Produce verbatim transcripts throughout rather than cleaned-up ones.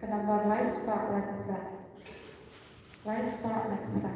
Nambar lai spah laiphew phra. Lai spah laiphew phra.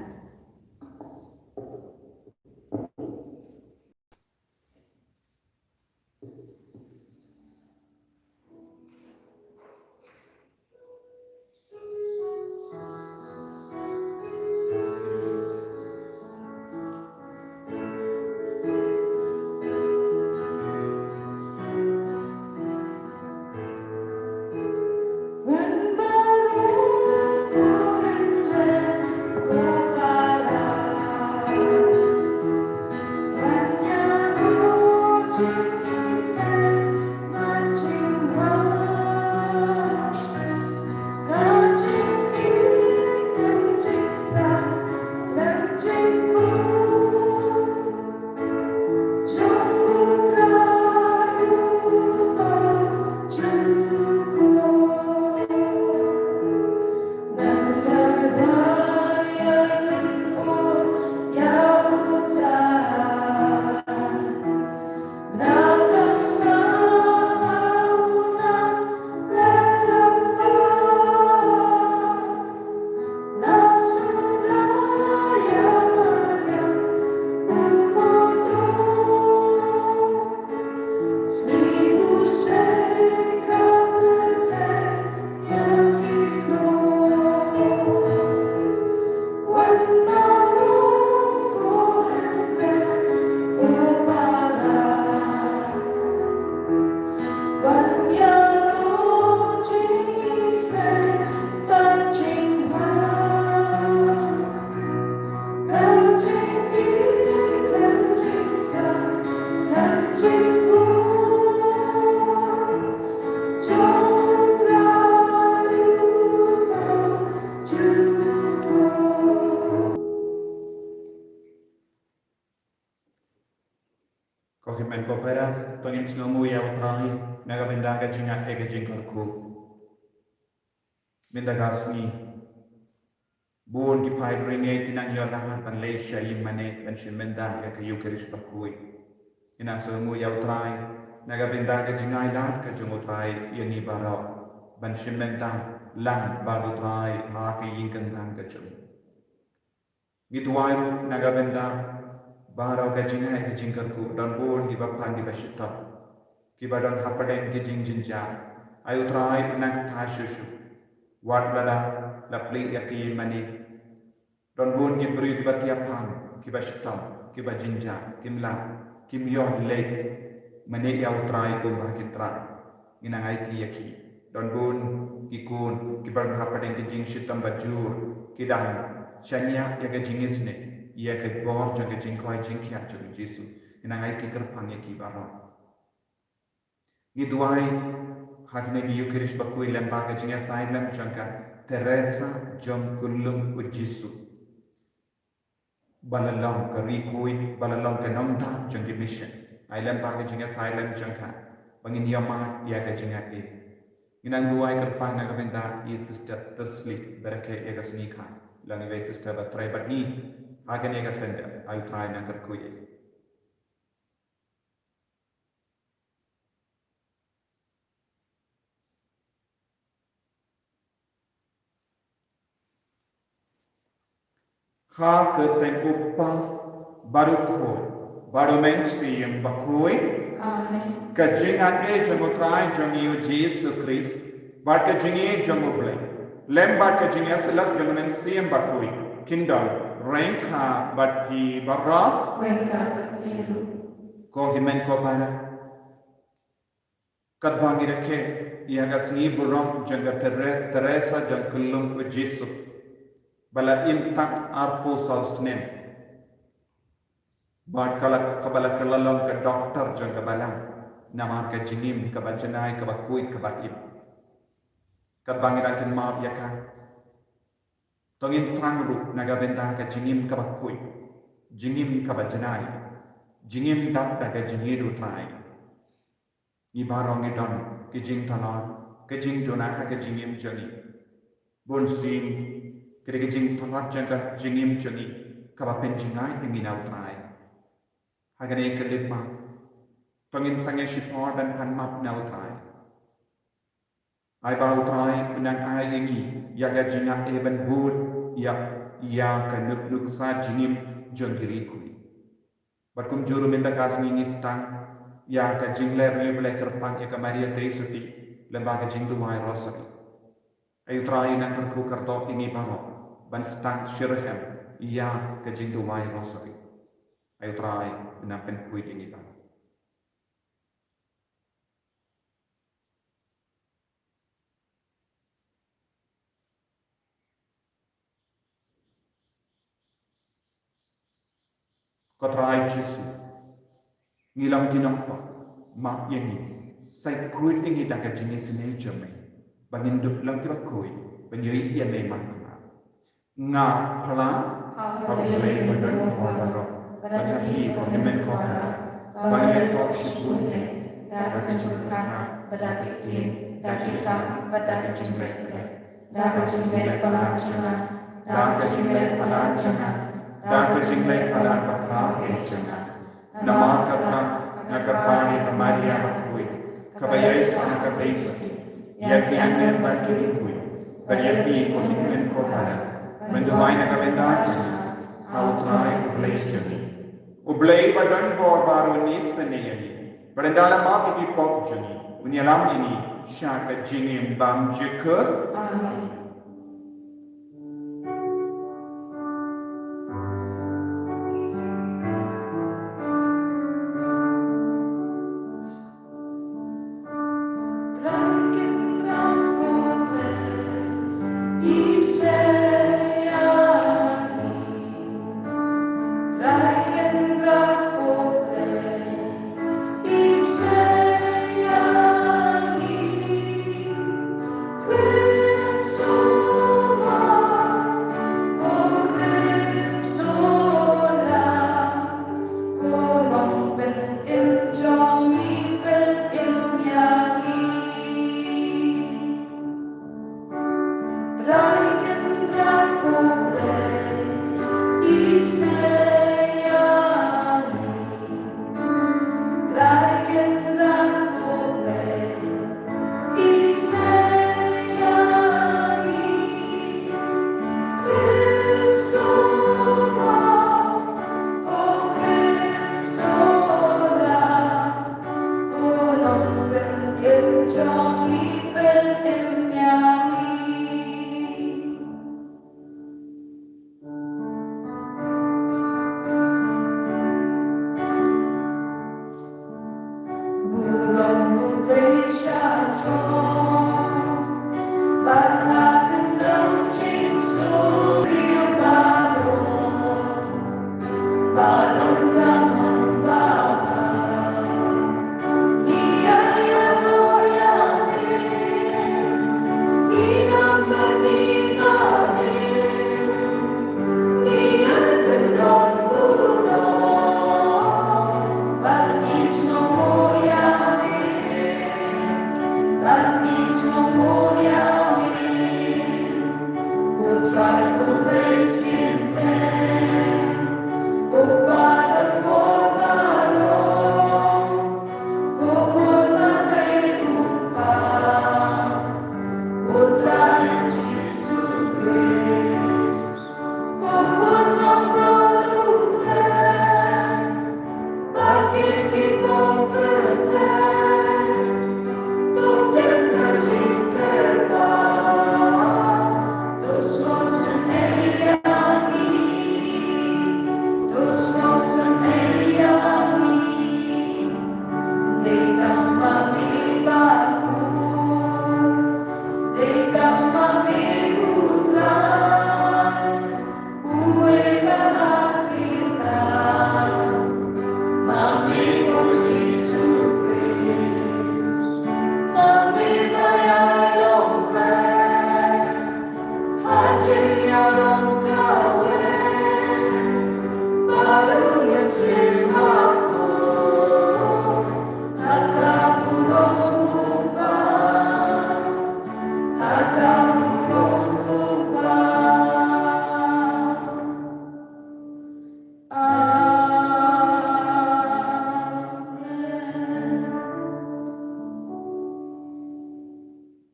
Ko hynmen ko para, to ngin sngew ïa U Trai na ka bynta ka jingngeit, ka jingkyrkhu. Mynta ka sngi, bun ki paid riewngeit ki nang ïoh lad ban leit sha ïing mane ban shim bynta ïa ka Eucharist bakhuid. Ngi nang sngew ïa U Trai na ka bynta ka jingai lad ka jong U Trai ïa ngi baroh ban shim bynta lang bad U Trai ha ka ïing kyntang ka jong ngi. Ngi duwai ruh na ka bynta baroh ka jingngeit ka jingkyrkhu, don bun kiba pang kiba shitom, kiba don hapdeng ki jingjynjar. Ai U Trai, pynang kata shuh shuh. Wat lada la plie ïa ki ïing mane, don bun ki briew kiba thiah pang, kiba shitom, kiba jynjar, kim lah, kim ïoh leit mane ïa U Trai kumba ki trai. Ngi nang aiti ïa ki. Don bun ki khun kiba don hapdeng ki jingshitom bajur, ki dang shaniah ïa ka jingisynei ïa ka bor jong ka jingkoit jingkhiah jong U Jisu. Ngi nang aiti kyrpang ïa ki baroh. Ngi duwai ha kane ka Eucharist bakhuid lyngba ka jingïasaid lem jong ka Teresa jong ka Lum U Jisu, ba la long ka riewkhuid, ba la long ka nongthaw jong ki mission. Ai lyngba ka jingïasaid lem jong ka ba ngin ïohmad ïa ka jingngeit. Ngi nang duwai kyrpang na ka bynta i Sister Tesley, ba rakhe ïa ka sngi kha. Long iwei i sister ba trei bad ngi ha kane ka sender. Ai U Trai nang kyrkhu ïa i. Ha ka kyrteng U Kpa bad U Khun bad U Mynsiem Bakhuid. Amen. Ka jingaiei jong U Trai jong ngi U Jisu Khrist bad ka jingïeit jong U Blei lem bad ka jingïasyllok jong U Mynsiem Bakhuid kin don ryngkat bad phi baroh. Ryngkat bad phi ruh. Ko hynmen ko para, katba ngi rakhe ïa ka sngi burom jong ka Tere-, Teresa jong ka Lum U Jisu, ba la im tang arphew saw snem, bad ka la, kaba la kylla long ka doktor jong ka balang namar ka jingim kaba janai, kaba khuid, kaba im. Katba ngi dang kynmaw ïa ka, to ngin thrang ruh na ka bynta ka jingim kaba khuid, jingim kaba janai, jingim dap da ka jingïeit U Trai. Ngi baroh ngi don ki jingtlot, ki jingduna ha ka jingim jong ngi. Bunsien ka dei ka jingtlot jong ka jingim jong ngi kaba pynjngai ïa ngi na U Trai. Ha kane ka lip map, to ngin sangeh shipor ban pan map na U Trai. Ai ba U Trai un nang ai ïa ngi ïa ka jingngeit ban bud ïa, ïa ka nuk, nuksa jingim jong ki riewkhuid. Bad kumjuh ruh mynta ka sngi ngi sdang ïa ka jingleh riewblei kyrpang ïa ka Maria Theisotti lyngba ka jingduwai Rosary. Ai U Trai un nang kyrkhu kyrdoh ïa ngi baroh ban sdang shitrhem ïa ka jingduwai Rosary. Ai U Trai un nang pynkhuid ïa ngi baroh. Ko Trai Jisu, ngi long ki nongpop, map ïa ngi, sa khuid ïa ngi da ka jingisynei jong me, ba ngin dup long kiba khuid ban ïohi ïa me markhmat. Nga phla ha U Blei ba don bor baroh, bad ha phi ko Hynmen ko Hera, ba nga ïa pop shibun lei, da ka jingpyrkhat, bad da ka ktien, da ki kam, bad da ka jingleh khlem, da ka jingleh palat jong nga, da ka jingleh palat jong nga, da ka jingleh palat bakhraw eh jong nga. Namar kata nga kyrpad ïa ka Maria bakhuid, kaba ïaisah ka Theisotti, ïa ki angel bad ki riewkhuid, bad ïa phi ko Hynmen ko Hera, ban duwai na ka bynta jong ngi ha U Trai U Blei jong ngi. U Blei ba don bor baroh un isynei ïa ngi, bad ynda la map ïa ki pop jong ngi, un ïalam ïa ngi sha ka jingim bymjukut. Amen.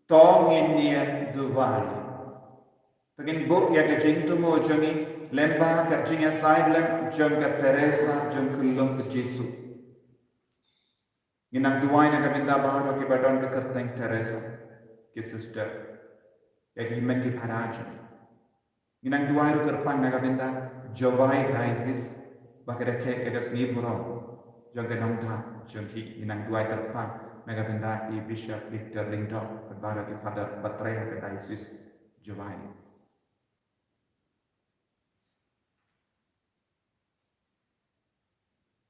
To ngin ïa duwai. To ngin buh ïa ka jingthmu jong ngi lyngba ka jingïasaid lem jong ka Teresa jong ka Lum Jisu. Ngi nang duwai na ka bynta baroh kiba don ka kyrteng Teresa, ki sister, ïa ki hynmen ki para jong ngi. Ngi nang duwai ruh kyrpang na ka bynta Jowai Diocese, ba ka dei ka, ka sngi burom jong ka nongda jong ki. Ngi nang duwai kyrpang na ka bynta i Bishop Victor Lyngdoh, bad baroh ki Father ba trei ha ka Diocese Jowai.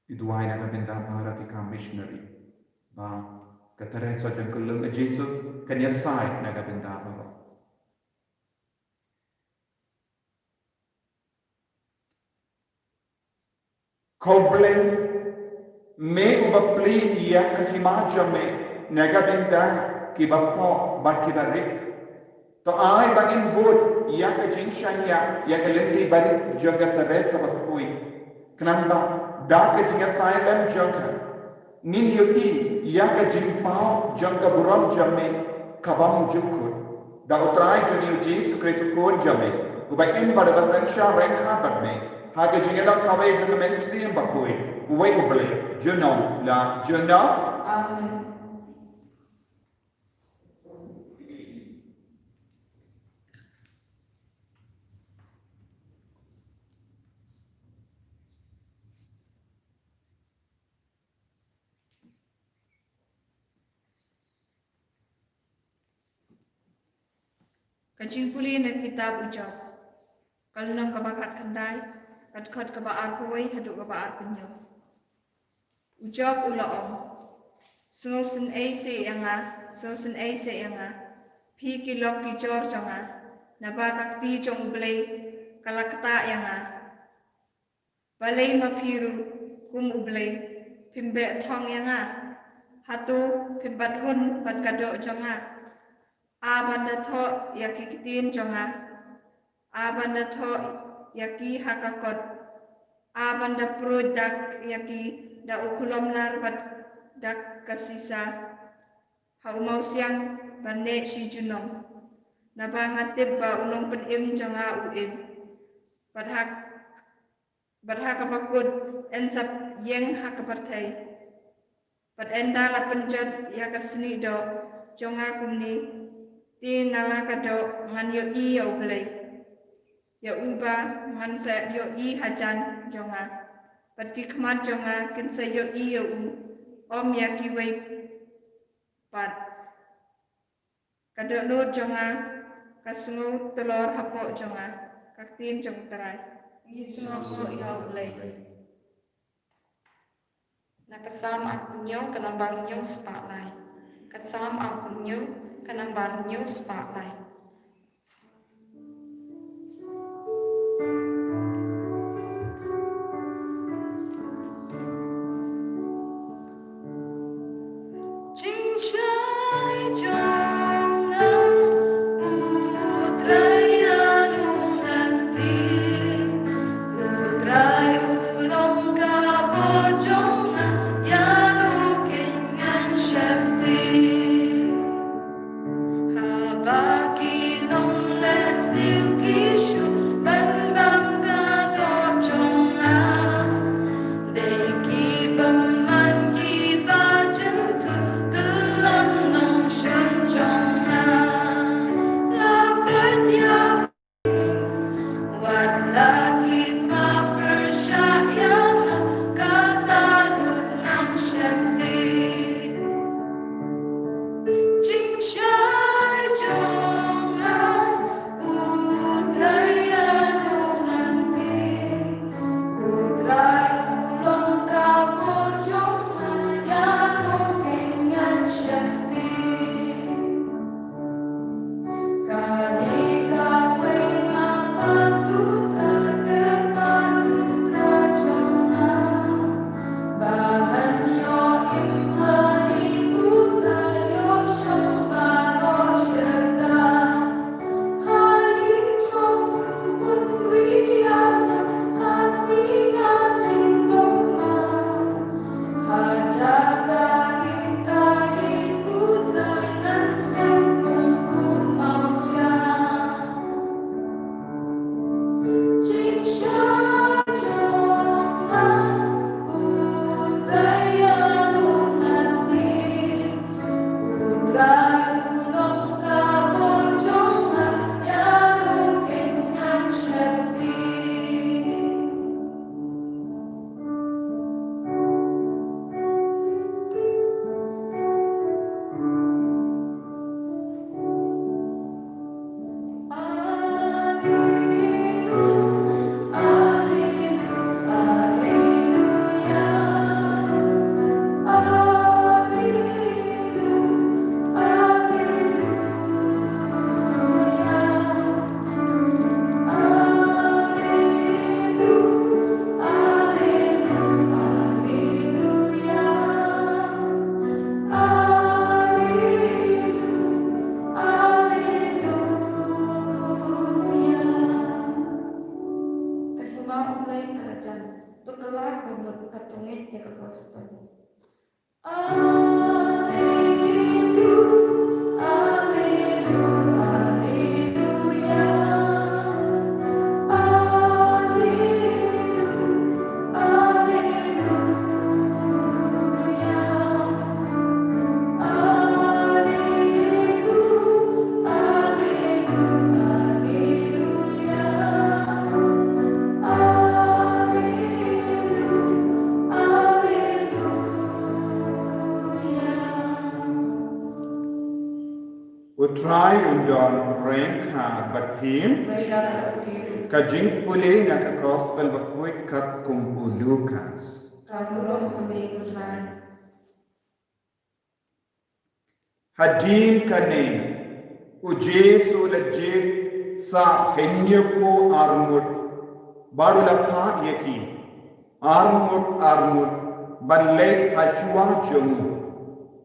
Ngi duwai na ka bynta baroh ki kam missionary, ba ka Teresa jong ka Lum Jisu kan ïasaid na ka bynta baroh. Ko Blei, me uba plie ïa ka hima jong me na ka bynta kiba pop bad kiba rit. To ai ba ngin bud ïa ka jingshaniah ïa ka lynti barit jong ka Teresa bakhuid. Khnang ba da ka jingïasaid lem jong ka, ngin ïohi ïa ka jingpaw jong ka burom jong me ka bym jukut. Da U Trai jong ngi U Jisu Khrist U Khun jong me, uba im bad uba synshar ryngkat bad me ha ka jingïalang kawei jong ka Mynsiem Bakhuid, uwei U Blei, junom la junom. Amen. Ka jingpule na kitab u Job. Ka lynnong kaba khatkhyndai, ka dkhot kaba arphew wei haduh kaba arphew hynñiew. U Job u la ong, sngewsynei seh ïa nga, sngewsynei seh ïa nga, phi ki lok ki jor jong nga, naba ka kti jong U Blei ka la ktah ïa nga. Balei ma phi ruh kum U Blei phim beh thong ïa nga? Hato phim bat hun bad ka doh jong nga? A ban da thoh ïa ki ktien jong nga, a ban da thoh ïa ki ha ka kot, a ban da pruid dak ïa ki da u khulom nar bad dak ka sisa ha u mawsiang ban neh shi junom. Naba nga tip ba u nongpynim jong nga u im, bad ha bad ha kaba kut yn sa ïeng ha ka pyrthei. Bad ynda la pynjot ïa ka snieh doh jong nga kumne, te na la ka doh ngan ïohi ïa U Blei, ïa uba ngan sa ïohi hajan jong nga, bad ki khmat jong nga kin sa ïohi ïa u, ym ïa kiwei pat. Ka dohnud jong nga ka sngew tlor hapoh jong nga, ka ktien jong U Trai. Ngi sngewthuh ïa U Blei. Na ka Salm arphew hynñiew ka nambar hynñiew spah lai. Ka Salm arphew hynñiew ka nambar hynñiew spah lai. Trai un don ryngkat bad phi. Ryngkat bad phi. Ka jingpule na ka Gospel bakhuid katkum u Lukas. Ka burom ha me ko Trai. Hadien kane, u Jisu u la jied sah hynñiewphew ar ngut, bad u la phah ïa ki, ar ngut ar ngut, ban leit ha shuwa jong u,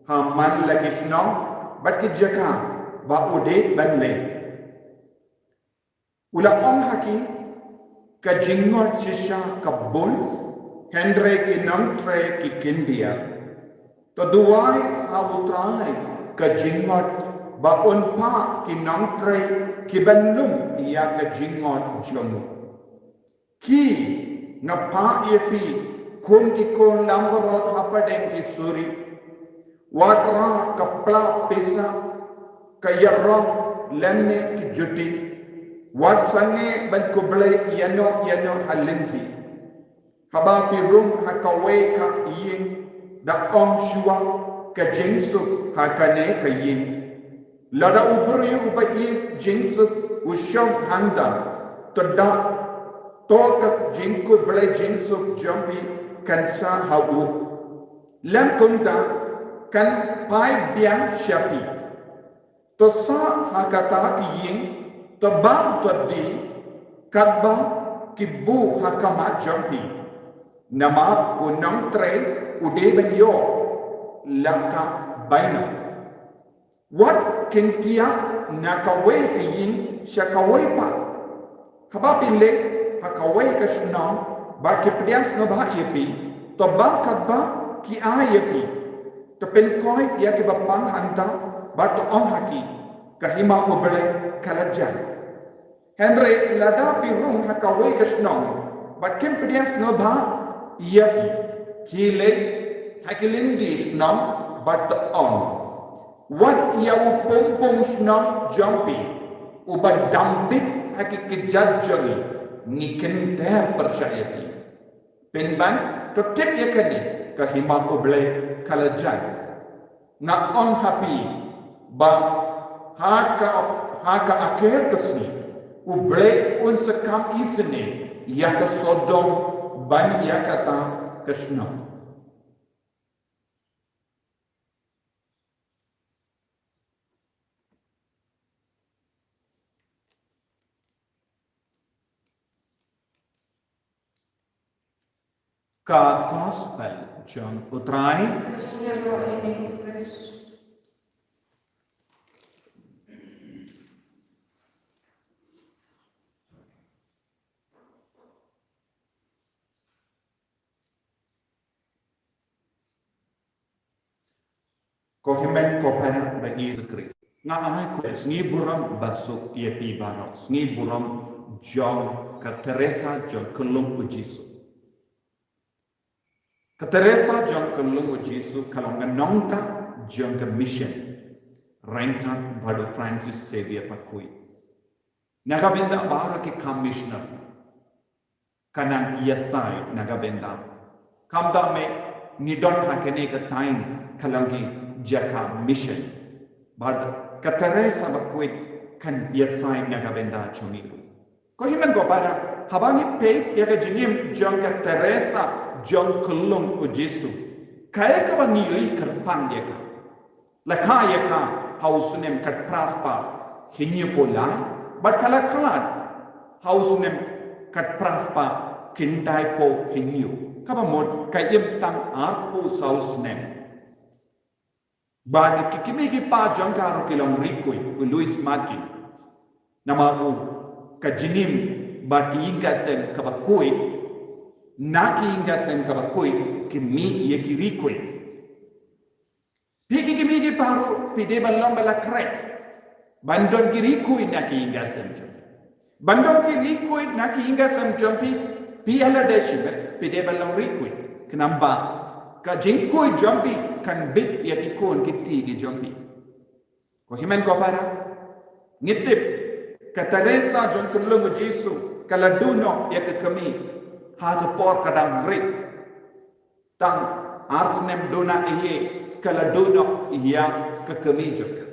ha man la ki shnong bad ki jaka ba u dei ban leit. U la ong ha ki, ka jingngot shisha ka bun, hynrei ki nongtrei ki khyndiat. To duwai ha u Trai ka jingngot, ba un phah ki nongtrei ki ban lum ïa ka jingngot jong u. Ki, nga phah ïa phi kum ki khun langbrot hapdeng ki suri. Wat rah ka pla pisa, ka ïarong lymne ki juti. Wat sangeh ban khublei ïano ïano ha lynti. Haba phi rung ha kawei ka ïing, da ong shuwa, ka jingsuk ha kane ka ïing. Lada u briew uba ïeit jingsuk u shong hangta, to da, to ka jingkhublei jingsuk jong phi kan sah ha u. Lymkumta kan phai biang sha phi. To sah ha kata ka ïing, to bam to die, katba ki buh ha khmat jong phi. Namar u nongtrei u dei ban ïoh la ka bainong. Wat khyndiat na kawei ka ïing sha kawei pat. Haba phi leit ha kawei ka shnong, bad ki pdiang sngewbha ïa phi, to bam katba ki ai ïa phi. To pynkoit ïa kiba pang hangta, bad to ong ha ki, ka hima U Blei ka la jan. Hynrei lada phi rung ha kawei ka shnong, bad kim pdiang sngewbha ïa phi, khie leit ha ki lynti shnong bad to ong, wat ïa u pung pung shnong jong phi uba dam bit ha ki kjat jong ngi, ngi kynter pyrshah ïa phi. Pynban, to tip ïa kane, ka hima U Blei ka la jan. Nga ong ha phi ba ha ka, ha ka akhir ka sngi, U Blei un sa kam isynei ïa ka Sodom ban ïa kata ka shnong. Ka Gospel jong U Trai. Ko hynmen ko para ba Jisu Khrist. Nga ai ko sngi burom basuk ïa phi baroh, sngi burom jong ka Teresa jong ka Lung U Jisu. Ka Teresa jong ka Lung U Jisu ka long ka nongta jong ka mission. Ryngkat bad u Francis Xavier Bakhuid. Na ka bynta baroh ki kam missionary. Ka nang ïasai na ka bynta. Khamtam eh ngi don ha kane ka thaiñ ka long ki jaka mission. Bad ka Teresa Bakhuid kan ïasai na ka bynta jong ngi. Ko hynmen ko para, haba ngi peit ïa ka jingim jong ka Teresa jong ka Lung U Jisu, kaei kaba ngi ïohi kyrpang ïa ka. La kha ïa ka ha u snem khatphra spah hynñiewphew lai, bad ka la khlad ha u snem khatphra spah khyndaiphew hynñiew. Kaba mut ka im tang arphew saw snem. Bad ki kmie ki kpa jong ka ruh ki long ri khuid, u Louis Martin. Namar u ka jingim bad ki ïing ka sem kaba khuid, na ki ïing ka sem kaba khuid, ki mih ïa ki ri khuid. Phi ki kmie ki kpa ruh, phi dei ban long ba la khreh ban don ki ri khuid na ki ïing ka sem jong phi. Ban don ki ri khuid na ki ïing ka sem jong phi, phi lada shimet, phi dei ban long ri khuid. Khnang ba ka jingkhuid jong phi kan bit ïa ki khun ki kti ki jong phi. Ko hynmen ko para, ngi tip ka Teresa jong ka Lung U Jisu ka la duh noh ïa ka kmie ha ka por ka dang rit. Tang ar snem duna eiei ka la duh noh ïa ka kmie jong ka.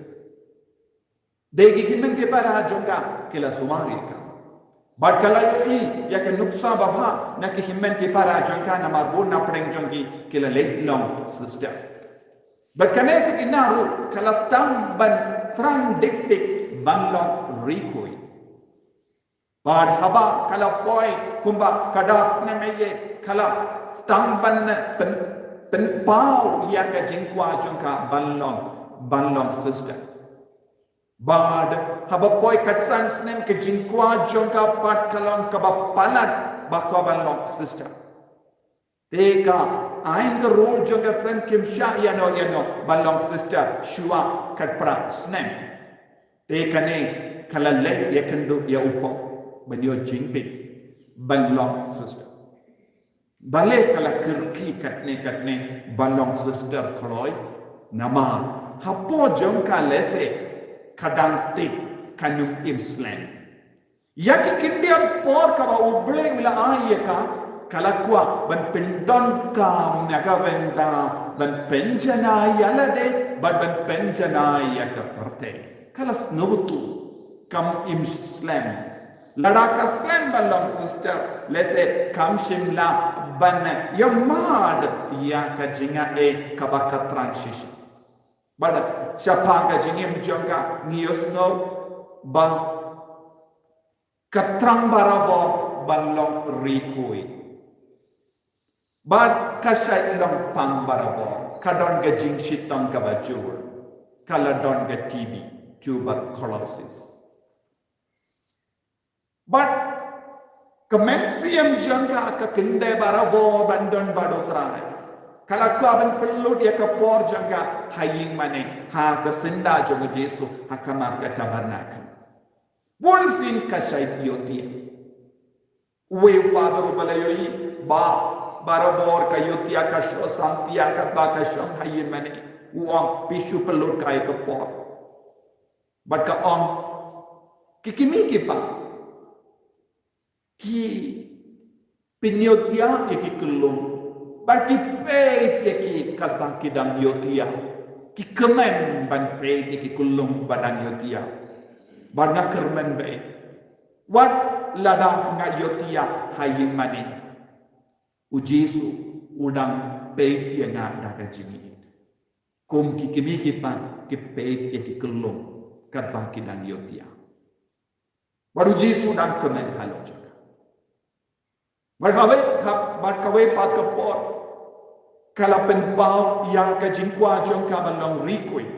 Dei ki hynmen ki para jong ka ki la sumar ïa ka. Bad ka la ïohi ïa ka nuksa babha na ki hynmen ki para jong ka namar bun na pdeng jong ki ki la leit long sister. Bad kane ka khynnah ruh ka la sdang ban trang dik dik ban long riew khuid. Bad haba ka la poi kumba khatar snem ïa ka la sdang ban pyn, pynpaw ïa ka jingkwah jong ka ban long, ban long sister. Bad haba poi khatsan snem ka jingkwah jong ka pat ka long kaba palat ba ka ban long sister. Te ka aiñ ka rule jong ka seng kim shah ïano ïano ban long sister shuwa khatphra snem. Te kane ka la leh ïakynduh ïa u pop ban ïoh jingpeit ban long sister. Balei ka la kyrki katne katne ban long sister kloi? Namar hapoh jong ka lehse ka dang tip kan ym im slem. Ïa ki khyndiat por kaba U Blei u la ai ïa ka, ka la kwah ban pyndonkam na ka bynta ban pynjanai ïa lade bad ban pynjanai ïa ka pyrthei. Ka la sngewthuh kam im slem. Lada ka slem ban long sister, lehse kam shym la ban ïa mad ïa ka jingaiei kaba ka thrang shisha. Bad shaphang ka jingim jong ka ngi ïohsngew ba ka thrang barabor ban long riew khuid. Bad ka shait long pang barabor, ka don ka jingshitom kaba jur, ka la don ka T B, tuberculosis. Bad ka mynsiem jong ka ka kynde barabor ban don bad U Trai. Ka la kwah ban pynlut ïa ka por jong ka ha ïing mane, ha ka syndah jong U Jisu, ha khmat ka tabernacle. Bun sien ka shait ïohthiah. Uwei u father uba la ïohi ba barabor ka ïohthiah, ka shoh samthiah katba ka shong ha ïing mane, u ong, phi shu pynlut kai ka por. Bad ka ong, ki kmie ki kpa ki pynïohthiah ïa ki khyllung bad ki peit ïa ki katba ki dang ïohthiah. Ki kmen ban peit ïa ki khyllung ba dang ïohthiah. Bad nga kyrmen bha, wat lada nga ïohthiah ha ïing mane, U Jisu u dang peit ïa nga da ka jingïeit, kum ki kmie ki kpa ki peit ïa ki khyllung katba ki dang ïohthiah. Bad U Jisu u dang kmen halor jong ka. Bad kawei, bad kawei pat ka por ka la pynpaw ïa ka jingkwah jong ka ban long riew khuid.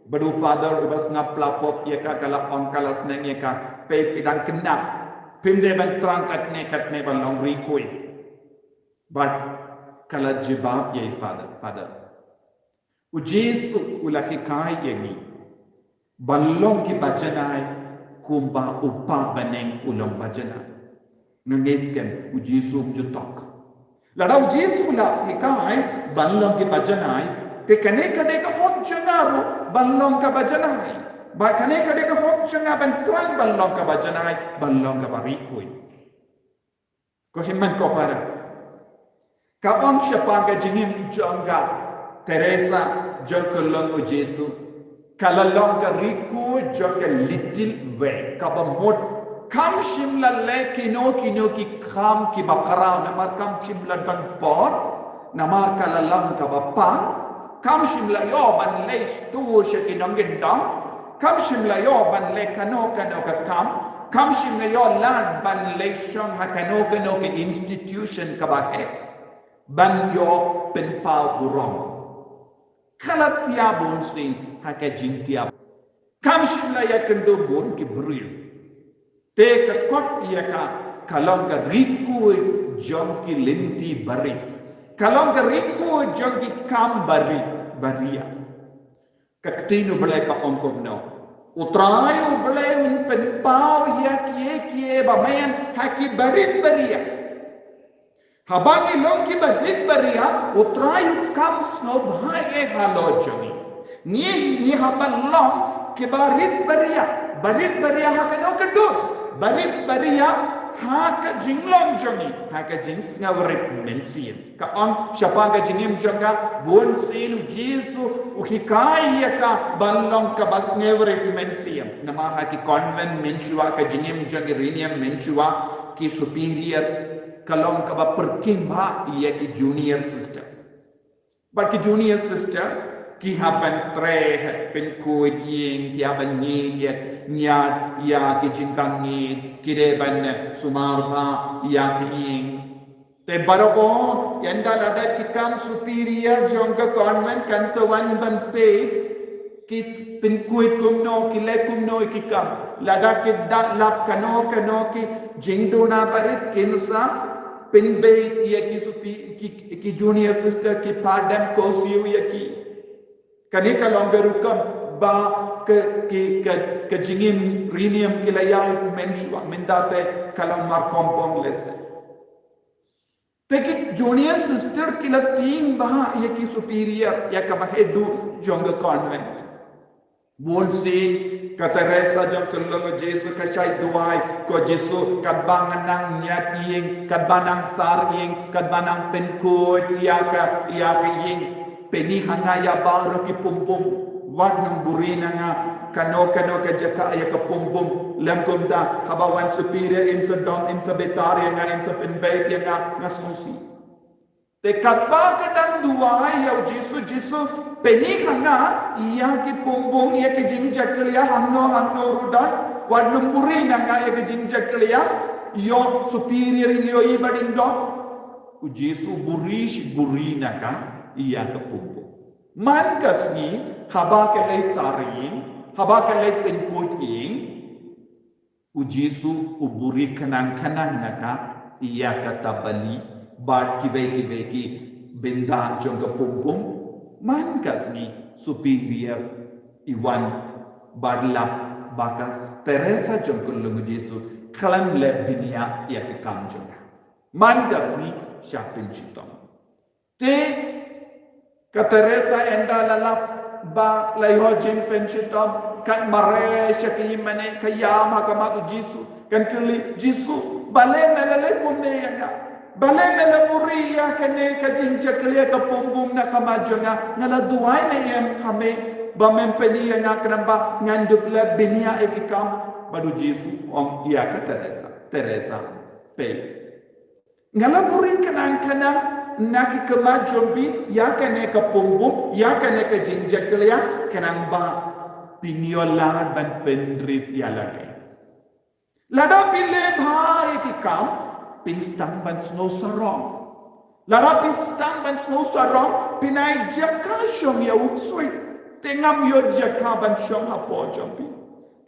Bad u father uba sngap la pop ïa ka, ka la ong, ka la sneng ïa ka, peit, phi dang khynnah, phim dei ban thrang katne katne ban long riew khuid. Bad ka la jubab ïa i father, Father, U Jisu u la hikai ïa ngi ban long kiba janai kumba U Kpa bneng u long ba janai. Nga ngeit skhem U Jisu um ju tok. Lada U Jisu u la hikai ban long kiba janai, te kane ka dei ka hok jong nga ruh ban long kaba janai. Bad kane ka dei ka hok jong nga ban thrang ban long kaba janai, ban long kaba riew khuid. Ko hynmen ko para, ka ong shaphang ka jingim jong ka Teresa jong ka long U Jisu, ka la long ka riew khuid jong ka little way, kaba mut kam shym la leh kino kino ki kam kiba khraw namar kam shym la don por, namar ka la long kaba pang. Kam shym la ïoh ban leit sha ki nongkyndong. Kam shym la ïoh ban leh kano kano ka kam. Kam shym la ïoh lad ban leit shong ha kano kano ka institution kaba heh ban ïoh pynpaw burom. Ka la thiah bun sien ha ka jingthiah. Kam shym la ïakynduh bun ki briew. Te ka kot ïa ka, ka long ka riew khuid jong ki lynti barit. Ka long ka riew khuid jong ki kam barit, baria. Ka ktien U Blei ka ong kumno? U Trai U Blei un pynpaw ïa kiei kiei ba meiñ ha ki barit baria. Haba ngi long kiba rit baria, U Trai u kam sngewbha ïa halor jong ngi. Ngi, ngi haba long kiba rit baria, ba rit baria ha kano ka dur, ba rit baria ha ka jinglong jong ngi, ha ka jingsngewrit mynsiem. Ka ong shaphang ka jingim jong ka, bun sien u Jisu u hikai ïa ka ban long kaba sngewrit mynsiem. Namar ha ki convent mynshuwa, ka jingim jong ki riewniam mynshuwa, ki superior ka long kaba pyrkhing bha ïa ki junior sister. Bad ki junior sister ki hap ban treh, pynkhuid ïing, ki hap ban ngeit ïa, ñiad ïa ki jingkam ngeit, ki dei ban sumar bha ïa ki ïing. Te barabor, ynda lada ki kam superior jong ka convent kan sa wan ban peit, ki pynkhuid kumno, ki leh kumno ïa ki kam. Lada ki da lap kano kano ki jingduna barit, kin sa pynbeit ïa ki supi, ki, ki junior sister, ki padem khursiew ïa ki. Kane ka long ka rukom ba ka, ki, ka, ka jingim riewniam ki la ïaid mynshuwa, mynta te ka long mar kompong lehse. Te ki junior sister ki la tieng bha ïa ki superior, ïa kaba haduh jong ka convent. Bun sien ka Teresa jong ka Lung Jisu ka shait duwai, ko Jisu, katba nga nang ñiad ïing, katba nang sar ïing, katba nang pynkhuid ïa ka, ïa ka ïing, pyni ha nga ïa baroh ki pumbum. Wat nang buri na nga kano kano ka jaka ïa ka pumbum. Lym kumta, haba wan superior, in sa dom, in sa bitar ïa nga, in sa pynbeit ïa nga, nga sngewsih. Te katba ka dang duwai ïa u Jisu, Jisu, pyni ha nga ïa ki pumbum, ïa ki jingjakhlia hangno hangno ruh don, wat nang buri na nga ïa ki jingjakhlia, ïoh superior, ïoh i ba dang dom. U Jisu buri shi buri na ka ïa ka pumbum. Man ka sngi, haba ka leit sar ïing, haba ka leit pynkhuid ïing, u Jisu u buri khnang khnang na ka ïa kata bali bad kiwei kiwei ki bynta jong ka pumbum. Man ka sngi superior i wan bad lap ba ka Teresa jong ka Lung Jisu khlem leh bniah ïa ka kam jong ka. Man ka sngi sha pynshitom. Te ka Teresa ynda la lap ba la ïoh jingpynshitom, kan mareh sha ka ïing mane, ka ïam ha khmat u Jisu, kan kylli, Jisu, balei me la leh kumne ïa nga? Balei me la buri ïa kane ka jingjakhlia ka pumbum na khmat jong nga? Nga la duwai ne em ha me ba mem pyni ïa nga khnang ba ngan dup leh bniah ïa ki kam. Bad u Jisu ong ïa ka Teresa, Teresa, peit. Nga la buri khnang khnang na ki khmat jong phi ïa kane ka pumbum, ïa kane ka jingjakhlia, khnang ba phin ïoh lad ban pynrit ïa lade. Lada phi leh bha ïa ki kam, phin sdang ban sngewsarong. Lada phi sdang ban sngewsarong, phin ai jaka shong ïa u ksuid. Te ngam ïoh jaka ban shong hapoh jong phi.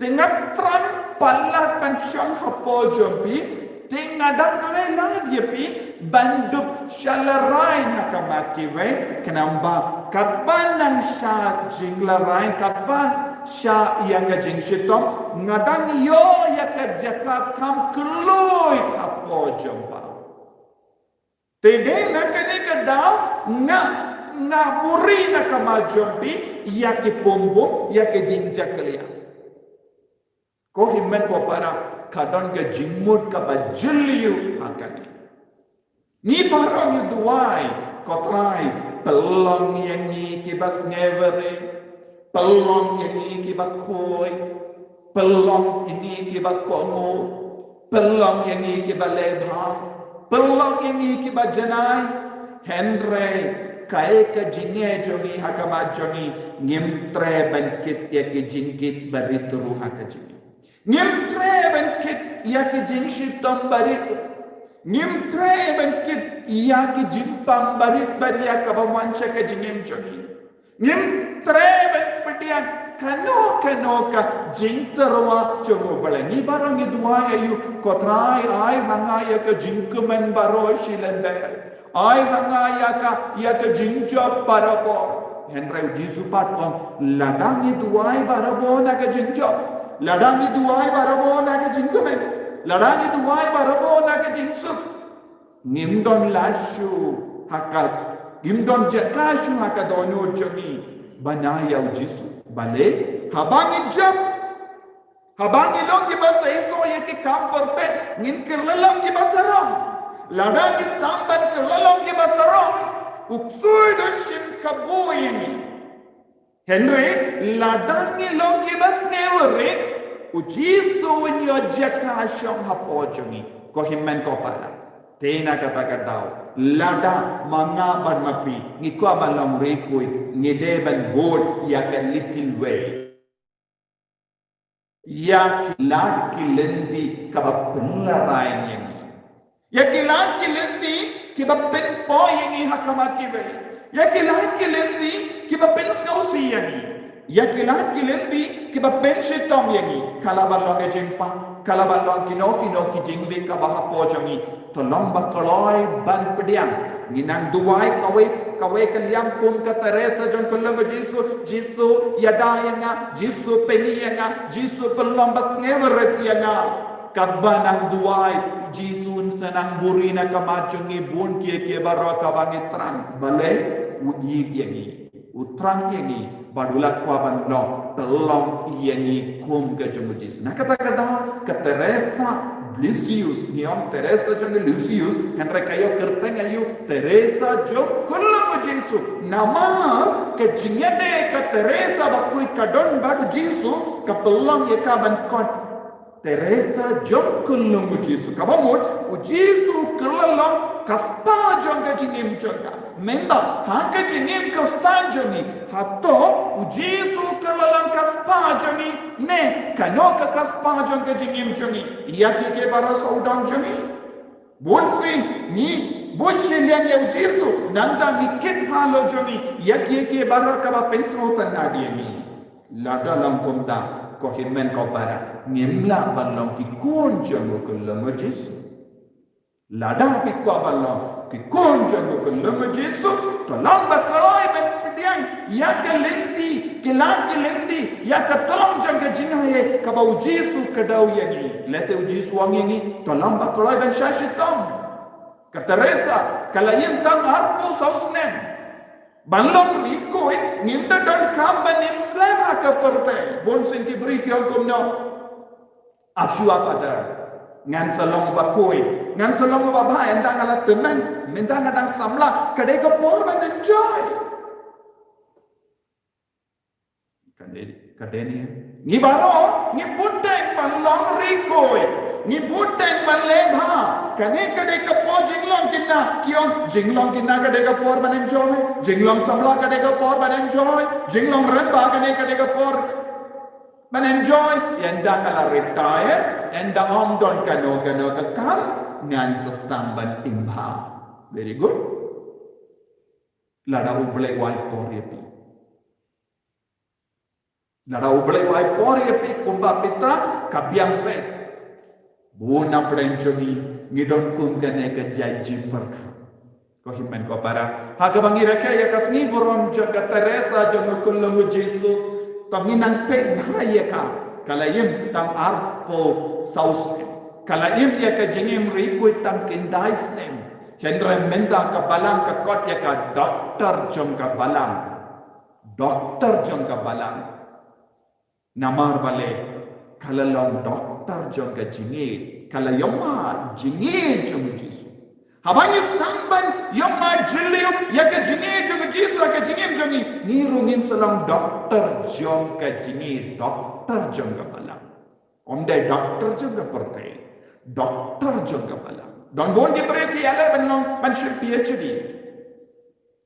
Te nga thrang palat ban shong hapoh jong phi, te nga dang ai lad ïa phi ban dup sha la rain ha khmat kiwei, khnang ba katba nang sha jingla rain, katba sha ïa ka jingshitom, nga dang ïoh ïa ka jaka kham kylluid hapoh jong pha. Te dei na kane ka daw nga, nga buri na khmat jong phi ïa ki pumbum, ïa ki jingjakhlia. Ko hynmen ko para, ka don ka jingmut kaba jylliew ha kane. Ngi baroh ngi duwai, ko Trai, pynlong ïa ngi kiba sngewrit, pynlong ïa ngi kiba khuid, pynlong ïa ngi kiba kohnguh, pynlong ïa ngi kiba leh bha, pynlong ïa ngi kiba janai. Hynrei kaei ka jingeh jong ngi ha khmat jong ngi, ngim treh ban kit ïa ki jingkit barit ruh ha ka jingim. Ngim treh ban kit ïa ki jingshitom barit. Ngim treh ban kit ïa ki jingpang barit barit ïa kaba wan sha ka jingim jong ngi. Ngim treh ban pdiang kano kano ka jingtyrwa jong u Blei. Ngi baroh ngi duwai ïa u, ko Trai, ai ha nga ïa ka jingkmen baroh shi lyndet. Ai ha nga ïa ka, ïa ka jingjop barabor. Hynrei u Jisu pat ong, lada ngi duwai barabor na ka jingjop, lada ngi duwai barabor na ka jingkmen, lada ngi duwai barabor na ka jingsuk, ngim don lad shuh ha ka, ngim don jaka shuh ha ka dohnud jong ngi ban ai ïa u Jisu. Balei? Haba ngi jop, Haba ngi long kiba seisoh ïa ki kam pyrthei, ngin kylla long kiba sarong. Lada ngi sdang ban kylla long kiba sarong, u ksuid un shim kabu ïa ngi. Hynrei lada ngi long kiba sngewrit, u Jisu un ïoh jaka shong hapoh jong ngi. Ko hynmen ko para, te na kata ka daw, lada ma nga bad ma phi ngi kwah ban long rikui, ngi dei ban bud ïa ka little way, ïa ki lad ki lynti kaba pynlarai ïa ngi, ïa ki lad ki lynti kiba pynpoi ïa ngi ha khmat kiwei, ïa ki lad ki lynti kiba pynsngewsih ïa ngi, ïa ki lad ki lynti kiba pynshitom ïa ngi. Ka lah ban long ka jingpang, ka lah ban long kino kino ki jingbieit kaba hapoh jong ngi. To long ba kloi ban pdiang. Ngi nang duwai kawei kawei ka liang kum ka Teresa jong ka lum u Jisu. Jisu, ïada ïa nga. Jisu, pyni ïa nga. Jisu, pynlong ba sngewrit ïa nga. Katba nang duwai, u Jisu un sa nang buri na ka mat jong ngi bun kiei kiei baroh kaba ngi thrang. Balei? U ïeit ïa ngi. U thrang ïa ngi bad u la kwah ban long, pynlong ïa ngi kum ka jong u Jisu. Na kata ka daw ka Teresa Lisieux, ngi ong Teresa jong Lisieux, hynrei ka ïoh kyrteng aïu? Teresa jong ka lum u Jisu. Namar ka jingïadei ka Teresa bakhuid ka don bad u Jisu ka pynlong ïa ka ban kot Teresa jong ka lum u Jisu. Kaba mut, u Jisu u kylla long ka spah jong ka jingim jong ka. Mynta ha ka jingim ka spah jong ngi, hato u Jisu u kylla long ka spah jong ngi? Ne kano ka, ka spah jong ka jingim jong ngi? Ïa kiei kiei baroh sa u dong jong ngi. Bun sien ngi bud shiliang ïa u Jisu, nangta ngi kit halor jong ngi ïa kiei kiei baroh kaba pynsngewtynnad ïa ngi. Lada long kumta, ko hynmen ko para, ngim lah ban long ki khun jong u kyllum u Jisu. Lada phi kwah ban long ki khun jong u kyllum u Jisu, to long ba kloi ban pdiang ïa ka lynti, ki lad ki lynti, ïa ka tlong jong ka jingaiei kaba u Jisu u kdew ïa ngi. Lehse u Jisu u ong ïa ngi, to long ba kloi ban shah shitom. Ka Teresa ka la ïeng tang arphew saw snem. Ban long rikui ngim da donkam ban im slem ha ka pyrthei. Bun sien ki briew ki ong kumno? Ap shuwa Father, ngan sa long bakhuid, ngan sa long babha, ynda nga la tymmen, mynta nga dang samla, ka dei ka por ban enjoy. Ka dei, ka dei ne. Ngi baroh ngi bud teng ban long rikui, ngi bud teng ban leh bha. Kane ka dei ka por jinglong khynnah, ki ong jinglong khynnah ka dei ka por ban enjoy, jinglong samla ka dei ka por ban enjoy, jinglong rangbah kane ka dei ka por ban enjoy. Ynda nga la retire, ynda ym don kano kano ka kam, ngan sa sdang ban im bha. Very good. Lada U Blei u ai por ïa phi, lada U Blei u ai por ïa phi kumba phi thrang, ka biang peit. Bun na pdeng jong ngi ngi don kum kane ka jait jingpyrkhat. Ko hynmen ko para, ha kaba ngi rakhe ïa ka sngi burom jong ka Teresa jong u kyllum u Jisu, to ngin nang peit bha ïa ka. Ka la im tang arphew saw snem. Ka la im ïa ka jingim rikui tang khyndai snem. Hynrei mynta ka balang ka kot ïa ka doktor jong ka balang. Doktor jong ka balang. Namar balei? Ka la long doktor jong ka jingïeit, ka la ïohmad jingïeit jong u Jisu. Haba ngi sdang ban ïohmad jylliew ïa ka jingïeit jong u Jisu ha ka jingim jong ngi, ngi ruh ngin sa long doktor jong ka jingïeit, doktor jong ka balang. Ym dei doktor jong ka pyrthei, doktor jong ka balang. Don bun ki briew ki ïaleh ban long, ban shim PhD.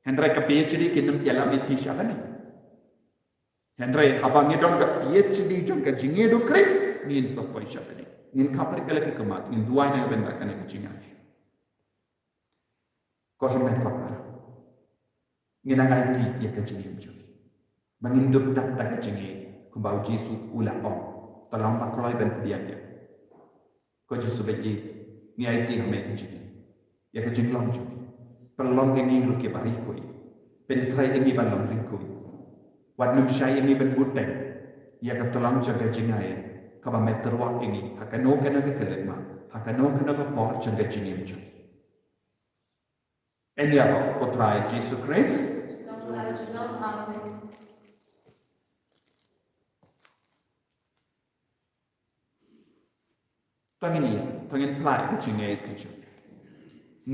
Hynrei ka PhD kam ïalam ïa phi sha kane. Hynrei haba ngi don ka PhD jong ka jingïeit u Khrist, ngin sa poi sha kane. Ngin khapra ïa ka lad ka khmat, ngin duwai na ka bynta kane ka jingïeit. Ko hynmen ko para, ngin nang aiti ïa ka jingim jong ngi ba ngin dup da ka jingïeit kumba u Jisu u la ong. To long ba kloi ban pdiang ïa. Ko Jisu ba ïeit, ngi aiti ha me ka jingim, ïa ka jinglong jong ngi. Pynlong ïa ngi ruh kiba rikui. Pynkhreh ïa ngi ban long rikui. Wat nym shai ïa ngi ban bud teng ïa ka tlong jong ka jingaiei kaba me tyrwa ïa ngi ha kano kano ka khyllipmat, ha kano kano ka por jong ka jingim jong ngi. Ïa kaba U Trai Jisu Khrist. Amen. To ngin ïa, to ngin plie ka jingngeit ka jong ngi.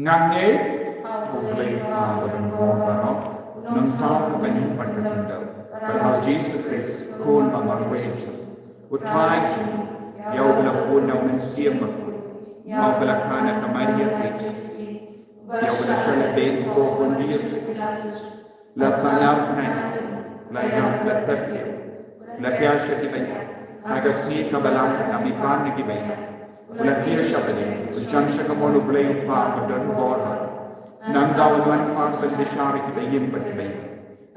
Nga ngeit ha U Blei U Kpa ba don bor baroh, u Nongthaw kaba ïeit bad ka khyndew, bad ha U Jisu Khrist, u Khun ba marwei jong U Trai jong ngi, ïa uba la bun na U Mynsiem Bakhuid, ïa uba la kha na ka Maria ka jong ngi, ïa uba la shah lehbeiñ ha u Pontius Pilatus, la sahnarphna, la ïap, la tep, la khiah sha ki baïap, ha ka sngi kaba lai la mihpat na ki baïap, la kiew sha bneng, la jan sha ka mon U Blei U Kpa ba don bor baroh. Nangta un wan pat ban bishar ïa kiba ïeit bad kiba ïap.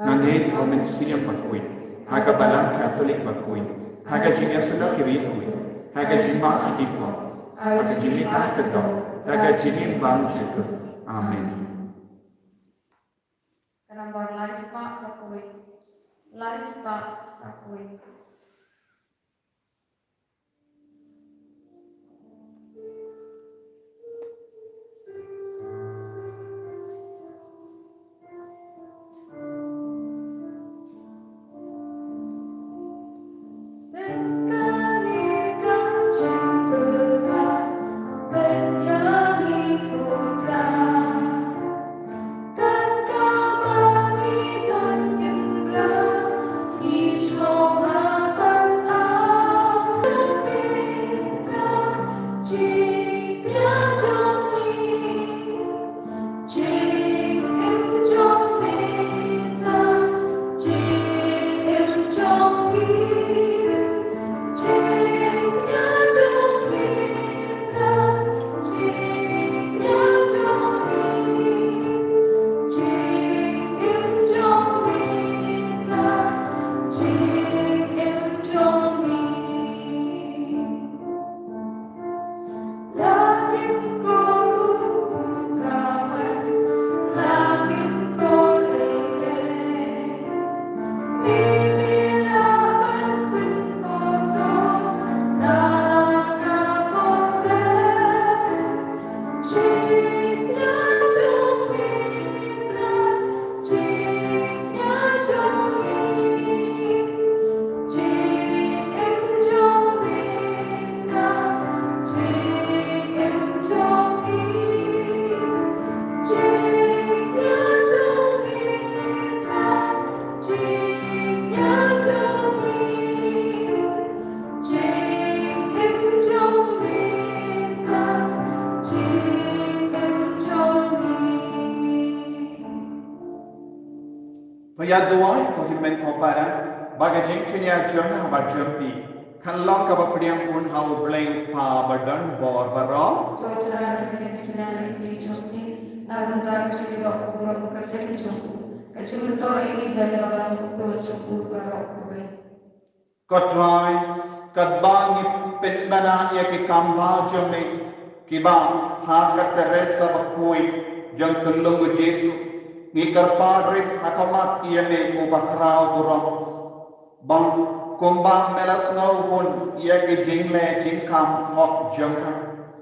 Nga ngeit ha U Mynsiem Bakhuid, ha ka Balang Katholik bakhuid, ha ka jingïasyllok ïa ki riewkhuid, ha ka jingmap ïa ki pop, ha ka jingmihpat ka doh, ha ka jingim bymjukut. Amen. Ka nombor lai spah hynriew wei. Lai spah hynriew wei. To ïa duwai ko hynmen ko para, ba ka jingkñia jong nga bad jong phi kan long kaba pdiang khun ha U Blei U Kpa ba don bor baroh. To Trai, pynkylla ïa ka jingkñia jong phi na ka bynta ka jingïaroh baroh ka kyrteng jong u, ka jingmyntoi ïa ngi bad ïa la ka jong u baroh kawei. Ko Trai, katba ngi pynbna ïa ki kam ba jong me, kiba ha ka Teresa bakhuid jong ka Lynnong u Jisu, ngi kyrpad rit ha khmat ïa me uba khraw burom. Ba kumba me la sngewhun ïa ki jingleh jingkham hok jong ka,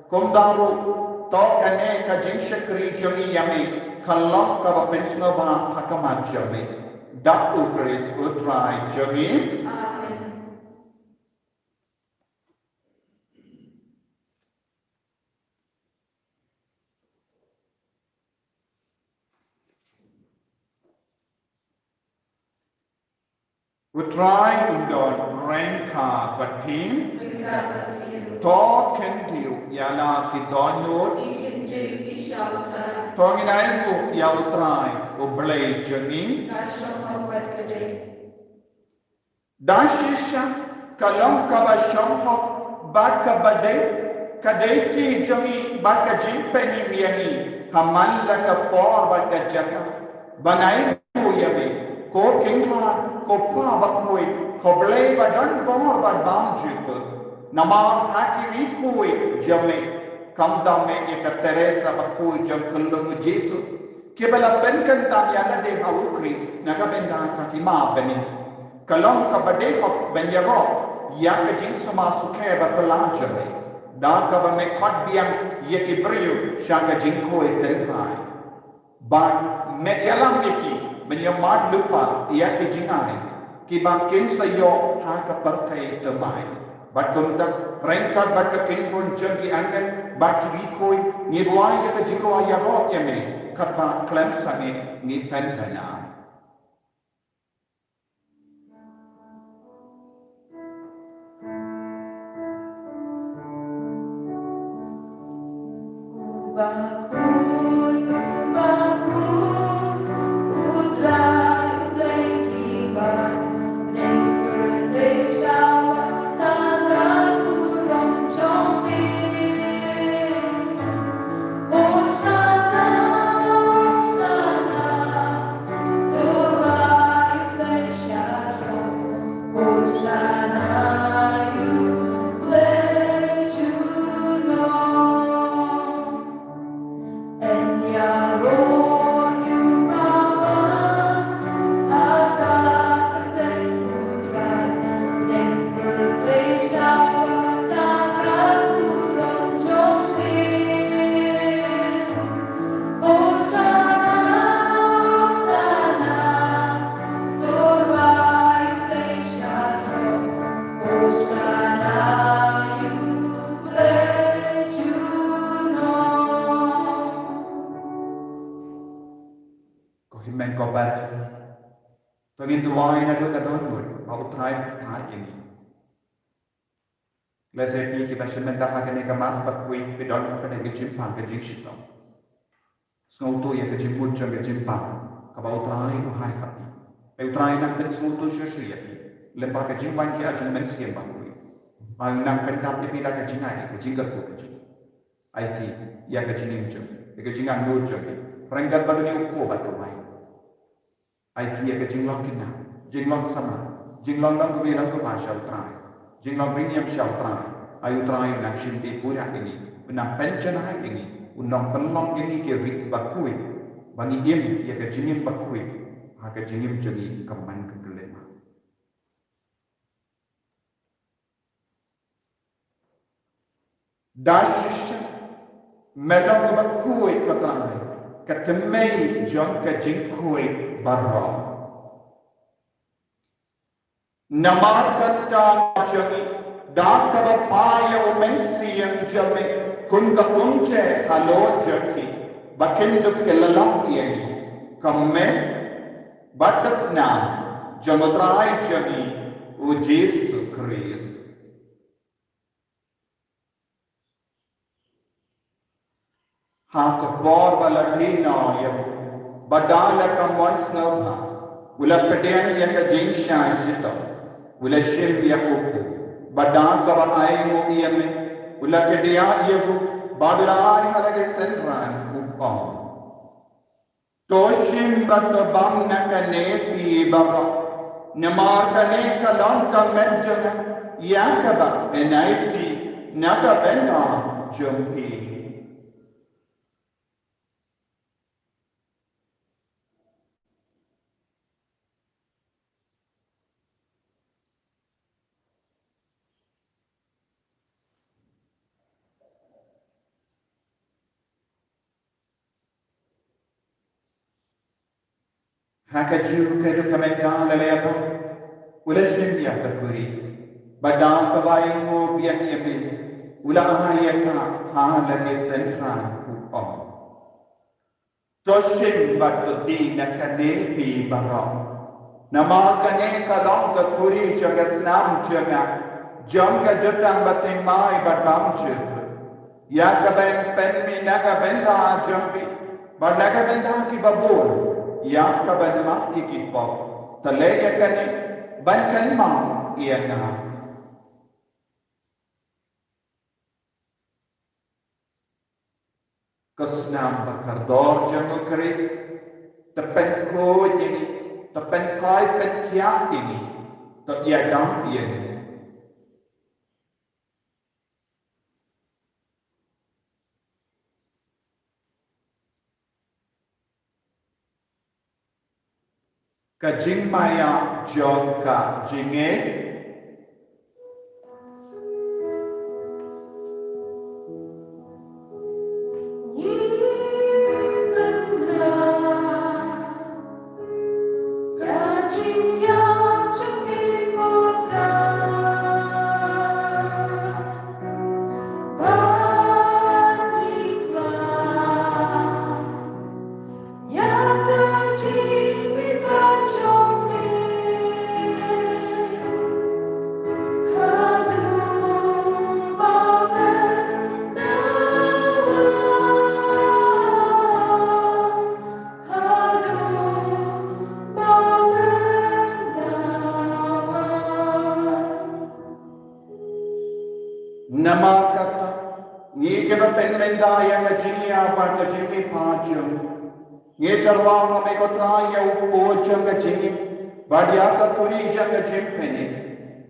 kumta ruh to kane ka jingshakri jong ngi ïa me kan long kaba pynsngewbha ha khmat jong me. Da U Khrist U Trai jong ngi. Amen. U Trai un don ryngkat bad phi. To kyntiew ïa la ki dohnud. To ngin ai nguh ïa U Trai U Blei jong ngi. Da shisha ka long kaba shong hok bad kaba dei, ka dei ki jong ngi bad ka jingpynim ïa ngi ha man la ka por bad ka jaka. Ban ai nguh ïa me, ko Kynrad, ko Pa bakhuid, ko Blei ba don bor bad bymjukut. Namar ha ki riewkhuid jong me, khamtam me ïa ka Teresa bakhuid jong ka Lynnong u Jisu, kiba la pynkyntang ïa lade ha U Khrist na ka bynta ka hima bneng, ka long kaba dei hok ban ïaroh ïa ka jingsumar sukher ba phylla jong me, da kaba me khot biang ïa ki briew sha ka jingkhuid tynrai. Bad me ïalam ïa ki ban ïa mad lypa ïa ki jingai kiba kin sa ïoh ha ka pyrthei thymmai. Bad kumta, ryngkat bad ka kynhun jong ki angel bad ki riew khuid, ngi rwai ïa ka jingrwai ïaroh ïa me, katba khlem sangeh ngi pynbna. Ko hynmen ko para, to ngin duwai naduh ka dohnud ba U Trai un pynthait ïa ngi. Lehse phi kiba shim bynta ha kane ka Mass bakhuid phi don hapdeng ka jingpang ka jingshitom. Sngewthuh ïa ka jingmut jong ka jingpang kaba U Trai u hai ha phi. Ai U Trai un nang pynsngewthuh shuh shuh ïa phi lyngba ka jingwan jong U Mynsiem Bakhuid. Ai u nang pyndap ïa phi da ka jingai, ka jingkyrkhu, ka jing Aiti ïa ka jingim jong, ïa ka jingangnud jong, ryngkat bad une u kpu ba duwai. Aiti ïa ka jinglong kynnoh, jinglong samla, jinglong long kumne long kumba sha U Trai, jinglong ring ïam sha U Trai. Ai U Trai un nang shim bynta pura ïa ngi, un nang pynjanai ïa ngi, un nang pynlong ïa ngi ki ri bakhuid, ba ngin im ïa ka jingim bakhuid ha ka jingim jong ngi ka man ka khyllipmat. Da shisha me long kaba khuid, ko Trai, ka tymmen jong ka jingkhuid baroh. Namar kata jong ngi, da kaba phai ïa U Mynsiem jong me kum ka umjer halor jong ki, ba kin dup ki la lap ïa ngi, ka met bad ka snam jong U Trai jong ngi U Jisu Khrist. Ha ka por ba la die noh ïa u, ba da la ka mon sngewbha, u la pdiang ïa ka jingshah shitom, u la shim ïa u kpu, ba da kaba ainguh ïa me, u la kdiah ïa u, bad u la ai ha la ki synran, u ong: To shim bad to bam na kane phi baroh, namar kane ka long ka met jong nga, ïa kaba yn aiti na ka bynta jong phi. Ha kajuh ka duk ka mynta la leh ba u la shim ïa ka khuri, bad da kaba ainguh biang ïa me, u la ai ïa ka ha la ki synran, u ong: To shim bad to die na kane phi baroh, namar kane ka long ka khuri jong ka snam jong nga, jong ka jutang bathymmai bad bymjukut, ïa kaban pynmih na ka bynta jong phi bad na ka bynta ki babun, ïa kaban map ïa ki pop. To leh ïa kane ban kynmaw ïa nga. Ka snam ba kordor jong U Khrist, to pynkhuid ïa ngi, to pynkhuid pynkhiah ïa ngi, to ïada ïa ngi. Ka jingmaïa jong ka jingngeit. Namar kata, ngi kiba pynmynta ïa ka jingïap bad ka jingmihpat jong ngi, ngi tyrwa ha me ko Trai ïa u pud jong ka jingim bad ïa ka kuri jong ka jingpynim.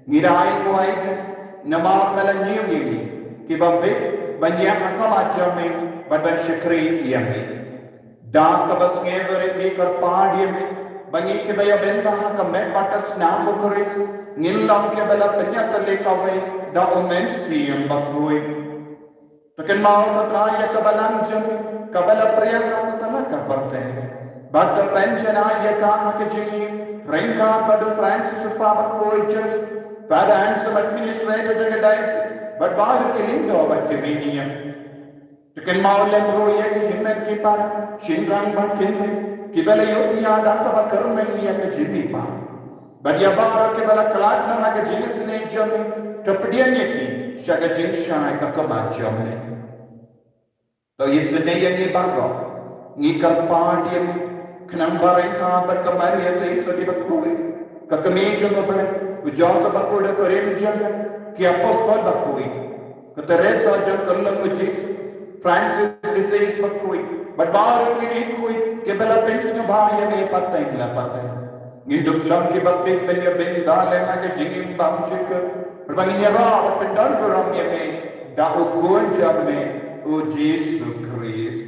Ngi da ai nguh ïa me namar me la ñiew ïa ngi kiba bit ban ïeng ha khmat jong me bad ban shakri ïa me. Da kaba sngewbha ngi kyrpad ïa me ba ngi kiba ïa bynta ha ka met bad ka snam u Khrist ngin long kiba la pynïatylli kawei da u Mynsiem Bakhuid. To kynmaw ko Trai ïa ka balang jong me kaba la pdiang ha satlak ka pyrthei bad to pynjanai ïa ka ha ka jingim ryngkat bad u Francis u Papa bakhuid jong ngi, Father Anselm administrator jong ka diocese bad baroh ki lyngdoh bad ki riewniam. To kynmaw lem ruh ïa ki hynmen ki para, shynrang bad kynthei kiba la ïoh ïa da kaba kyrmen ïa ka jingmihpat. Bad ïa baroh kiba la khlad noh ha ka jingisynei jong me, to pdiang ïa ki sha ka jingshai ka khmat jong me. To isynei ïa ngi baroh, ngi kyrpad ïa me, khnang ba ryngkat bad ka Maria Theisotti bakhuid, ka kmie jong U Blei, u Joseph bakhuid, ka Korin jong ka, ki apostol bakhuid, ka Teresa jong ka Lum u Jisu, Francis Assisi bakhuid, bad baroh ki riewkhuid kiba la pynsngewbha ïa me pateng la pateng. Ngin dup long kiba bit ban ïa bynta lem ha ka jingim bymjukut, bad ba ngin ïarap bad pyndon burom ïa me da u Khun jong me, u Jisu Khrist.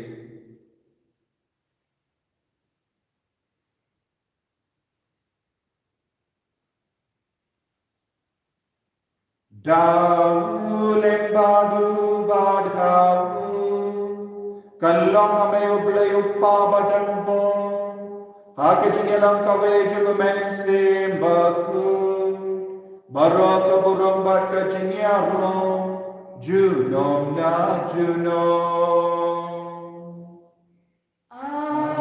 Da u lem bad u bad ha u, kan long ha me U Blei U Kpa badonbor, ha ka jingïalang kawei jong U Mynsiem Bakhuid, baroh ka burom bad ka jingïaroh junom la junom. Amen.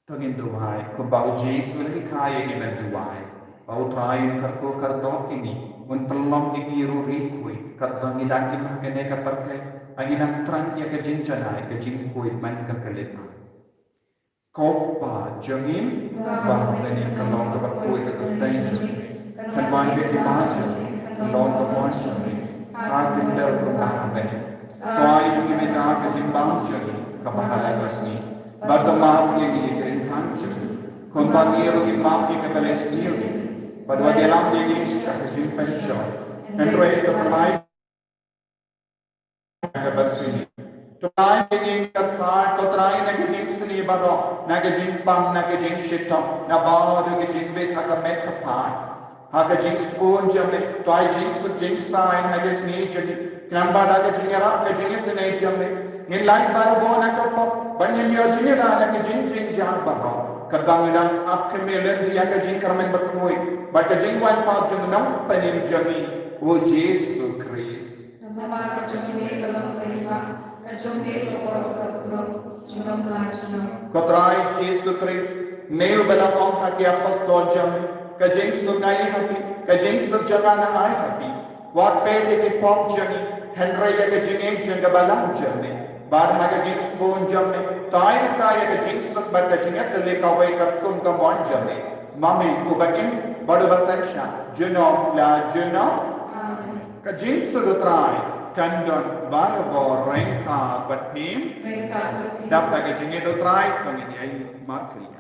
To ngin duwai kumba u Jisu u la hikai ïa ngi ban duwai. Ba U Trai un kyrkhu kyrdoh ïa ngi, un pynlong ïa ngi ruh riewkhuid, katba ngi dang im ha kane ka pyrthei, ba ngin nang thrang ïa ka jingjanai ka jingkhuid man ka khyllipmat. Ko Kpa jong ngi ba ha bneng, kan long kaba khuid ka kyrteng jong me, kan wan ka hima jong me, kan long ka mon jong me ha khyndew kumba ha bneng. To ai ïa ngi mynta ka jingbam jong ngi kaba ha la ka sngi, bad to map ïa ngi ki kyrteng jong ngi, kumba ngi ruh ngi map ïa kiba la sniew ïa ngi, bad wat ïalam ïa ngi sha ka jingpynshoi, hynrei to pynlait kaba sniew. To ai ïa ngi kyrpad ko Trai na ka jingsniew baroh, na ka jingpang, na ka jingshitom, na baroh ka jingbit ha ka met ka phad. Ha ka jingsbun jong me, to ai jingsuk jingsaiñ ha ka sngi jong ngi, khnang ba da ka jingïarap ka jingisynei jong me, ngin lait barabor na ka pop, bad ngin ïoh jingïada na ka jingjynjar baroh, katba ngi dang ap khmih lynti ïa ka jingkyrmen bakhuid bad ka jingwan pat jong u Nongpynim jong ngi, u Jisu Khrist. Namar ka jong me ka long ka hima, ka jong me ka por, ka kyrduh, junom la junom. Ko Trai Jisu Khrist, me uba la ong ha ki apostol jong me, ka jingsuk nga ai ha phi, ka jingsuk jong nga nga ai ha phi. Wat peit ïa ki pop jong ngi, hynrei ïa ka jingïeit jong ka balang jong me. Bad ha ka jingsbun jong me, to ai ha ka ïa ka jingsuk bad ka jingïatylli kawei katkum ka mon jong me, ma me uba im bad uba synshar junom la junom. Amen. Ka jingsuk u Trai kan don barabor ryngkat bad phi. Ryngkat bad phi. Dap da ka jingïeit u Trai, to ngin ïai markhlieh.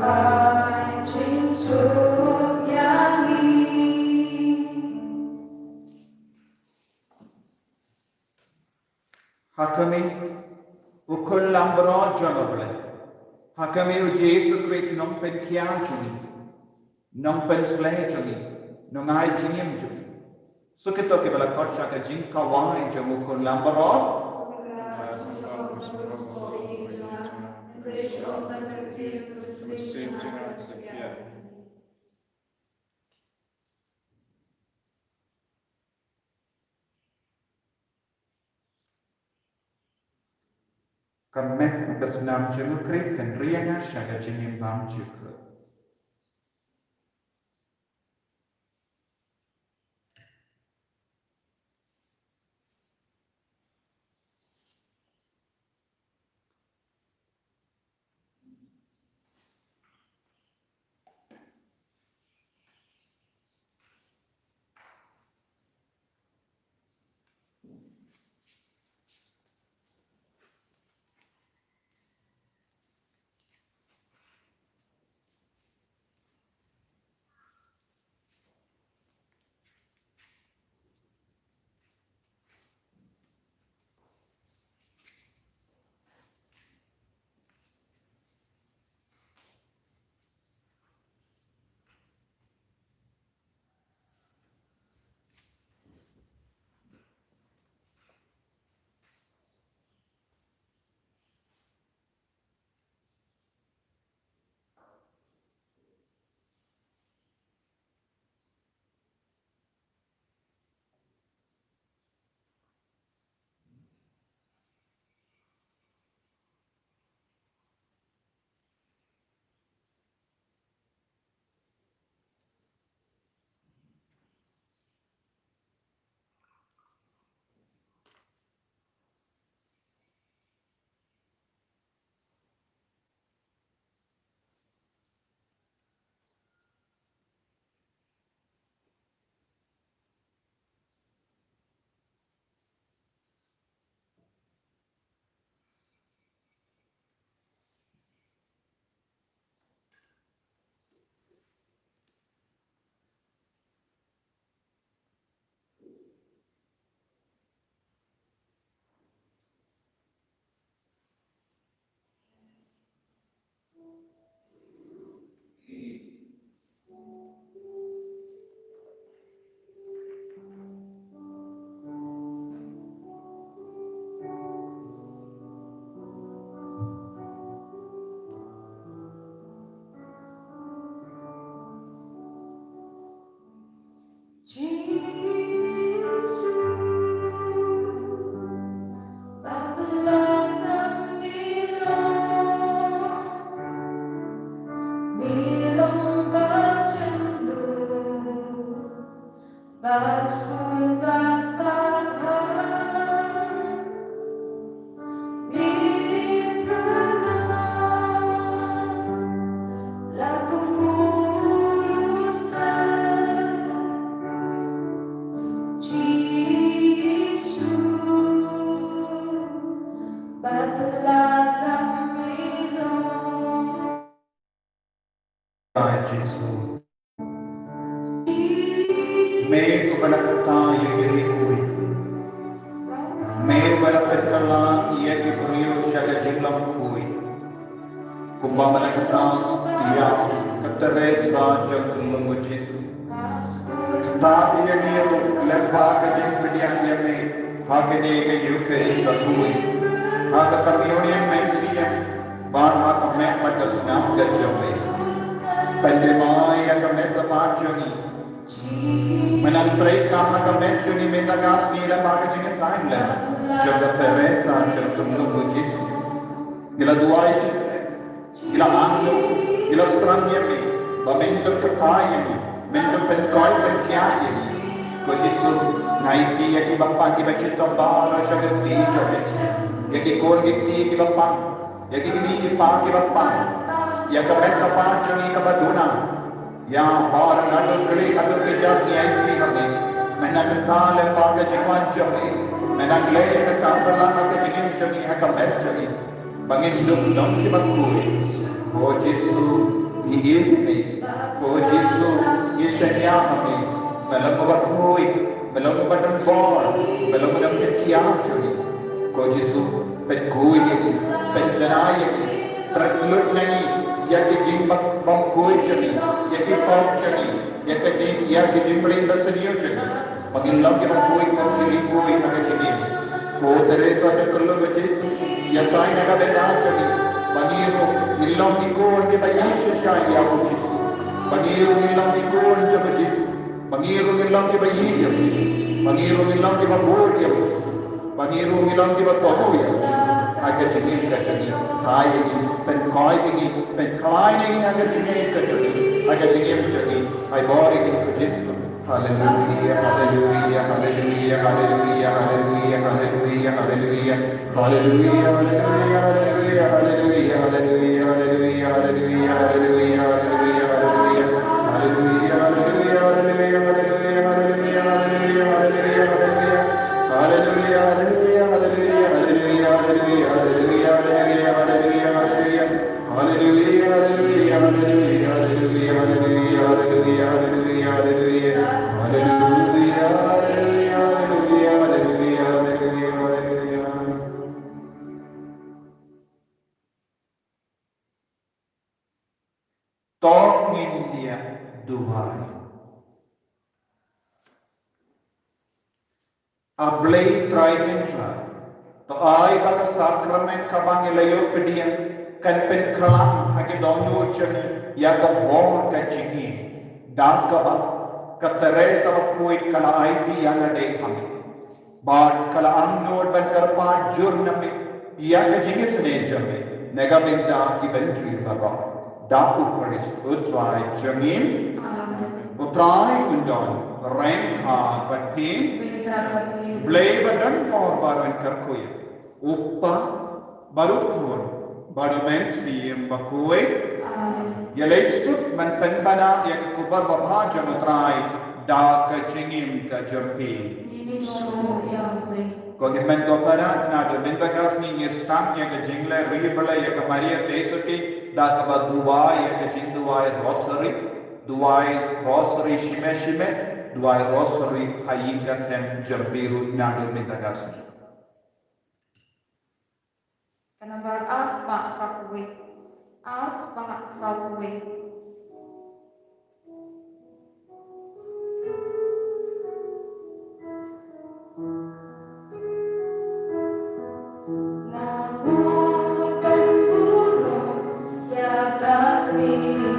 Ai jingsuk ïa ngi. Ha khmih, u khun langbrot jong U Blei. Ha khmih, u Jisu Khrist nongpynkhiah jong ngi, nongpynsleh jong ngi, nongai jingim jong ngi. Sa kito kiba la khot sha ka jingkhawai jong u khun langbrot. Ka met bad ka snam jong u Khrist kan ri ïa nga sha ka jingim bymjukut. Jisu, ba pynlong, pynlong ba jynduh, ba sngewbha ba ha. Ai Jisu. Me uba la kata ïa ki riewkhuid. Me uba la pynkylla ïa ki briew sha ka jinglong khuid. Kumba me la kata ïa ka Teresa jong ka Lum u Jisu. Kata ïa ngi ruh lyngba ka jingpdiang ïa me ha kane ka Eucharist bakhuid, ha ka Communion mynsiem, bad ha ka met bad ka snam ka jong me. Pyndep ïa ka met ka ba jong ngi. Me nang trei ka ha ka met jong ngi mynta ka sngi lyngba ka jingïasaid lem jong ka Teresa jong ka Lum u Jisu. Ngi la duwai shisien. Ngi la angnud, ngi la thrang ïa me, ba men dang kyrpad ïa ngi, men dang pynkoit pynkhiah ïa ngi. Ko Jisu, nga aiti ïa kiba pang kiba shitom baroh sha ka kti jong me. Ïa ki khun ki kti kiba pang, ïa ki kmie ki kpa kiba pang, ïa ka met ka ba jong ngi kaba duna. Ïa baroh naduh kli haduh kjat ngi aiti ha me. Men nang kynta lyngba ka jingwan jong me. Men nang leh ïa ka kam pynlah ha ka jingim jong ngi, ha ka met jong ngi. Ba ngin dup long kiba khuid. Ko Jisu, ngi ïeit ïa me. Ko Jisu, ngi shaniah ha me. Me long uba khuid, me long uba don bor, me long uba don pynkiar jong ngi. Ko Jisu, pynkhuid ïa ngi, pynjanai ïa ngi, pynlut na ngi ïa ki jingbym khuid jong ngi, ïa ki pop jong ngi, ïa ka jing, ïa ki jingmlien basniew jong ngi. Ba ngin long kiba khuid kum ki riewkhuid ha ka jingim. Ko Teresa jong ka Lum u Jisu, ïa sai na ka bynta jong ngi. Ba ngi ruh ngin long ki khun kiba ïeit shisha ïa u Jisu. Ba ngi ruh ngin long ki khun jong u Jisu. Ba ngi ruh ngin long kiba ïeit ïa u Jisu. Ba ngi ruh ngin long kiba bud ïa u Jisu. Ba ngi ruh ngin long kiba tohbuh ïa u Jisu ha ka jingim ka jong ngi. Thait ïa ngi, pynkhuid ïa ngi, pynkhlaiñ ïa ngi ha ka jingim ka jong ngi, ha ka jingim jong ngi. Ai bor ïa ngi ko Jisu. Haleluia, haleluia, haleluia, haleluia, haleluia, haleluia, haleluia. Haleluia, haleluia, haleluia, haleluia, haleluia, haleluia, haleluia, haleluia. Haleluia, haleluia, haleluia, haleluia, haleluia, haleluia, haleluia, haleluia. Haleluia, haleluia, haleluia, haleluia, haleluia, haleluia, haleluia, haleluia, haleluia. Haleluia, haleluia, haleluia, haleluia, haleluia, haleluia, haleluia, haleluia. Haleluia, haleluia, haleluia, haleluia, haleluia, haleluia. To ngin ïa duwai. A Blei Trai Kynrad, to ai ba ka sakramen kaba ngi la ïoh pdiang kan pynkhlang ha ki dohnud jong ngi ïa ka bor ka jingim, da kaba ka Teresa bakhuid ka la ai biang hadien ha me. Bad ka la angnud ban kyrpad jur na me ïa ka jingisynei jong me na ka bynta ki bynriew baroh. Da U Khrist U Trai jong ngi. Amen. U Trai un don ryngkat bad phi. Ryngkat bad phi. Blei ba don bor baroh un kyrkhu ïa phi. U Kpa, bad U Khun, bad U Mynsiem Bakhuid. Amen. Ïa lei suk ban pynbna ïa ka khubor babha jong U Trai da ka jingim ka jong phi. Ngi sngewnguh ïa U Blei. Ko hynmen ko para, naduh mynta ka sngi ngi sdang ïa ka jingleh ri Blei ïa ka Maria Theisotti da kaba duwai ïa ka jingduwai Rosary, duwai Rosary shime shime, duwai Rosary ha ïing ka sem jong phi ruh naduh mynta ka sngi. Ka nambar ar spah saw phew wei. Ar spah saw phew wei. Nga bud ban burom ïa ka Khri-